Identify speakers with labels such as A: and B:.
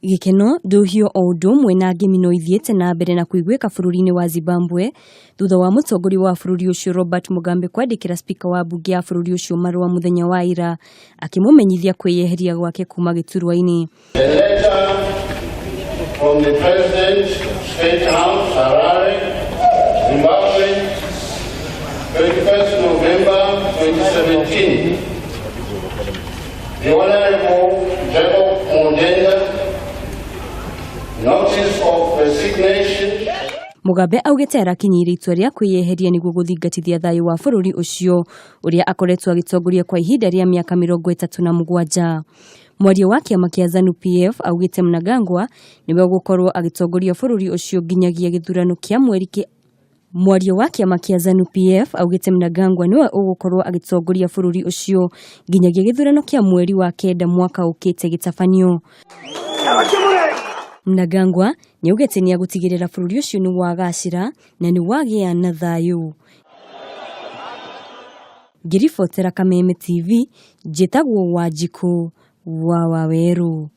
A: Gĩkeno, ndũhio o ũndũ ũmwe na ngemi no ithiĩte na mbere na kũiguĩka bũrũri-inĩ wa Zimbabwe thutha wa mũtongoria wa bũrũri ũcio Robert Mugabe kwandĩkĩra spika wa mbunge ya bũrũri ũcio marũa mũthenya wa ira akĩmũmenyithia kwĩyeheria gwake kuma gĩturwa-inĩ.
B: A letter from the President, State House, Harare, Zimbabwe, 21st November 2017. The Honorable Jacob Mudenda, notice of resignation.
A: Mugabe augĩte arakinyĩire itua rĩa kwĩyeheria nĩguo gũthingatithia thayũ wa bũrũri ũcio ũrĩa akoretwo agĩtongoria kwa ihinda rĩa mĩaka 37. Mwaria wa kĩama kĩa ZANU-PF augĩte Mnangagwa nĩwe ũgũkorwo agĩtongoria bũrũri ũcio nginyagia gĩthurano kĩa mweri kĩ Mwaria wa kĩama kĩa ZANU-PF augĩte Mnangagwa nĩwe ũgũkorwo agĩtongoria bũrũri ũcio nginyagia gĩthurano kĩa mweri wa kenda mwaka ũkĩte gĩtabanio. Mnangagwa nĩaugĩte nĩagũtigĩrĩra bũrũri ũcio nĩ wagacĩra na nĩ wagĩa na thayũ. Ngĩribotera Kameme TV, njĩtagwo Wanjikũ wa Wawerũ.